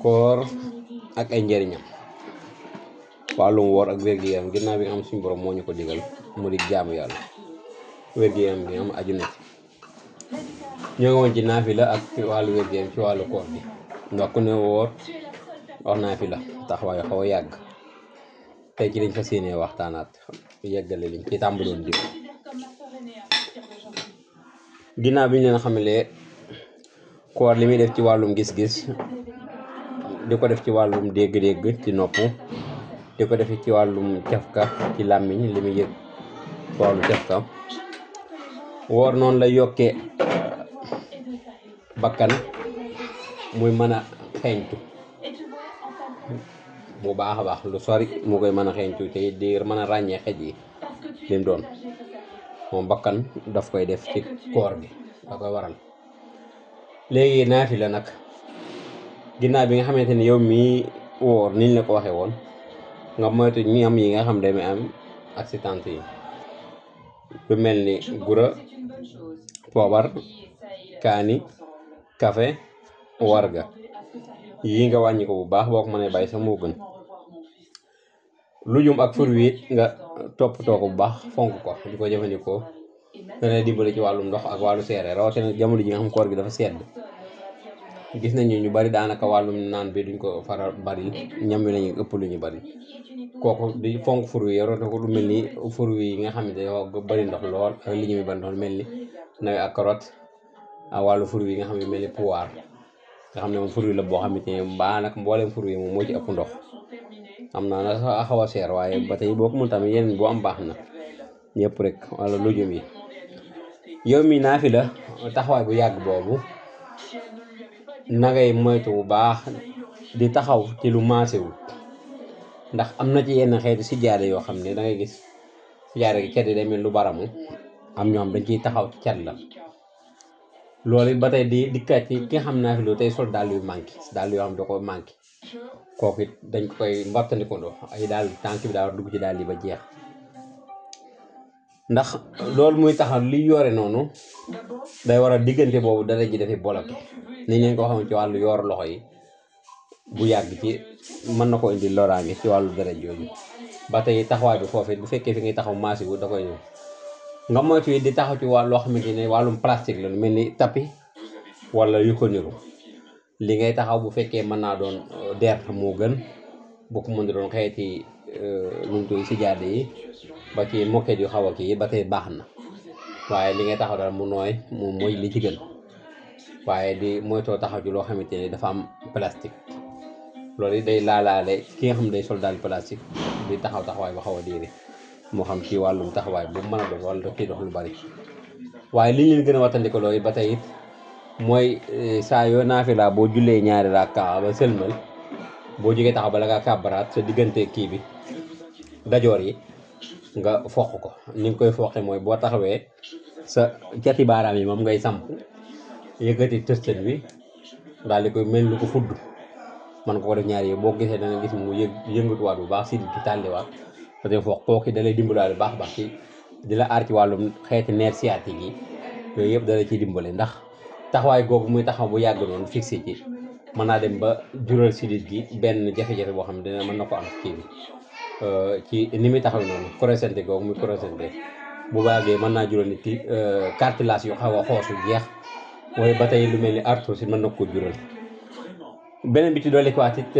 koor ak ay njëriñam wàllum woor ak wér-gu-yaram ginnaaw bi nga xam suñu borom moo ñu ko digal mu di jaamu yàlla wér-gu-yaram bi am aju na ci ñoo ngi woon ci naafila ak wàllu wér-gu-yaram ci wàllu koor bi ndax ku ne woor wax naafila taxawaay xaw a yàgg tey ci lañ fas yéenee waxtaanaat yeggale liñ ci tàmbaloon di ginnaaw bi ñu leen xamalee koor li muy def ci wàllum gis-gis di ko def ci wàllum dégg-dégg ci nopp di ko def ci wàllum cafka ci làmmiñ li muy yëg ci wàllu cafka woor noonu la yokkee bakkan muy mën a xeeñtu bu baax a baax lu sori mu koy mën a xeeñtu te di mën a ràññee xej yi lim doon moom bakkan daf koy def ci koor gi da koy waral léegi naafila nag ginnaaw bi nga xamante ni yow mii woor niñ la ko waxee woon nga moytu ñi am yi nga xam demee am accident yi lu mel ni gura poobar kaani café warga yi nga wàññi ko bu baax boo ko mënee bàyyi sax moo gën lujum ak fruit it nga toppatoo ko bu baax fonk ko di ko jëfandikoo dana dimbali ci wàllum ndox ak wàllu seere rawatina jamono ji nga xam koor gi dafa sedd gis nañu ñu bari daanaka wàllum naan bi duñ ko faral bari ñam wi lañuy ëpp lu ñu bari kooku di fonk fruit yi rote ko lu mel ni fruit yi nga xam ne dañoo bari ndox lool ak li ñu bari ndox mel ni nawe ak carotte ak wàllu fruit yi nga xam ne mel ni puwaar nga xam ne moom fruit la boo xamante ne daanaka mbooleem fruit yi moom moo ci ëpp ndox am naa na sax xaw a seer waaye ba tey boo ko mun tamit yeneen boo am baax na ñëpp rek wala lujum yi yow mi naafila taxawaay bu yàgg boobu nagay moytu bu baax di taxaw ci lu maasewul ndax am na ci yenn xeeti sijaada yoo xam ne da ngay gis sijaada gi cat yi day mel lu baramu am ñoo xam dañ ciy taxaw ci cat la loolu it ba tey di dikkaat ci ki nga xam naafila tey sol dàll yu manqué dàll yoo xam da ko manqué kooku it dañ ko koy mbattandikondoo ay daal tànk bi daa war dugg ci daal yi ba jeex ndax loolu muy taxaw li yoore noonu day war a diggante boobu dara ji dafay bloqué ni leen ko xam ci wàllu yoor loxo yi bu yàgg ci mën na ko indi loraange ci wàllu dara jooju ba tey taxawaay bi foofu bu fekkee fi ngay taxaw maasi wu da koy ñëw nga moytu di taxaw ci wàll loo xamante ne wàllum plastique la lu mel ni tapis wala yu ko niru li ngay taxaw bu fekkee mën naa doon der moo gën bu ko mën di doon xeeti nuñ koy si jaade yi ba ci moquette yu xaw a kii ba tey baax na waaye li ngay taxaw daal mu nooy moom mooy li ci gën waaye di moytoo taxaw ci loo xamante ne dafa am plastique loolu it day laalaale ki nga xam ne day sol daal plastique di taxaw taxawaay ba xaw a diire moo xam ci wàllum taxawaay bu mën a doon wala daf ciy dox lu bari waaye li ñu leen gën a wattandiko loolu ba tey it mooy saa yoo naafila boo jullee ñaari rakka ba sëlmal boo jógee taxaw bala ngaa kàbbaraat sa diggante kii bi dajoor yi nga foq ko ni nga koy foqe mooy boo taxawee sa cati baaraam yi moom ngay samp yëkkati tëstan bi daal di koy mel ni ko fudd man ko def ñaari yi boo gisee da nga gis mu yëngatuwaat bu baax si di tàlliwaat parce que foog kooki da lay dimbalaale baax baax ci di la aar ci wàllum xeeti nerf sciatique yi yooyu yëpp dala ciy dimbale ndax taxawaay googu muy taxaw bu yàgg noonu fixé ci mën naa dem ba jural sidit gi benn jafe-jafe boo xam ne dina mën na ko am kii bi ci ni muy taxaw noonu croissanté googu muy croissanté bu baagee mën naa jural nit ki cartilage yu xaw a xoosu jeex waaye ba tey lu mel ni arthrose mën na ko jural beneen bi ci dolli quoi it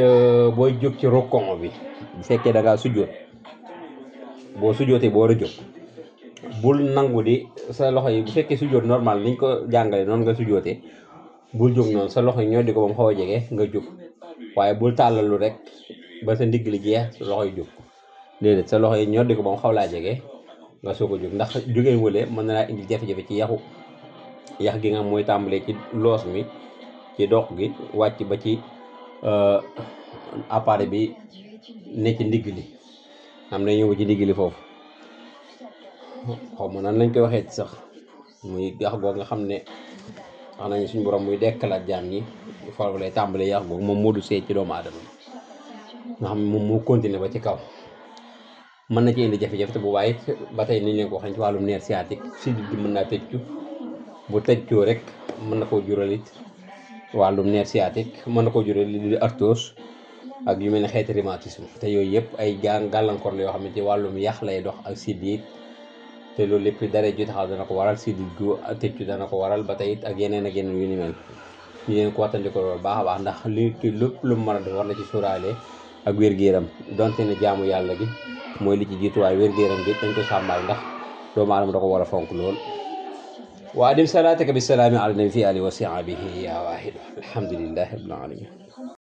booy jóg ci rokon bi bu fekkee da ngaa sujjóot boo sujjóotee boo war a jóg bul nangu di sa loxo yi bu fekkee sujjóot normal niñ ko jàngale noonu nga sujjóotee bul jóg noonu sa loxo yi ñoo di ko ba mu xaw a jege nga jóg waaye bul tàllalu rek ba sa ndigg li jeex sa loxo yi jóg déedéet sa loxo yi ñoo di ko ba mu xaw laa jege nga soog a jóg ndax jógeen wële mën na laa indi jafe-jafe ci yax gi nga mooy tàmbalee ci loos mi ci dox gi wàcc ba ci appareil bi ne ci ndigg li am na ñëw ci ndigg li foofu xaw ma nan lañ koy waxee sax muy yax googu nga xam ne wax nañu suñu borom muy dekkalaat jaam ñi foofu lay tàmbalee yax googu moom moo du seey ci doomu aadama nga xam ne moom moo continuer ba ci kaw mën na ci indi jafe-jafe te bu waaye ba tey niñ leen ko waxee ci wàllum nerf sciatique sidit bi mën naa tëccu bu tëccoo rek mën na koo jural it wàllum nerf sciatique mën na ko jural li di arthrose ak yu mel ne xeeti rhumatisme te yooyu yëpp ay gàllankoor la yoo xam ne ci wàllum yax lay dox ak siddiit te loolu lépp dara ju taxaw dana ko waral siddiit gu tëccu dana ko waral ba tey it ak yeneen yu ni mel ñu leen ko wattandi ko loolu baax a baax ndax li ki lépp lu mu mën a def war na ci sóoraale ak wér-gu-yaram donte ne jaamu yàlla gi mooy li ci jiituwaay wér-gu-yaram gi dañ ko sàmmal ndax doomu aadama da ko war a fonk lool wa adim salaataka bi salaami ala nabi fi alihi wa sahbihi ya waahidu alhamdulillahi rabbil alamin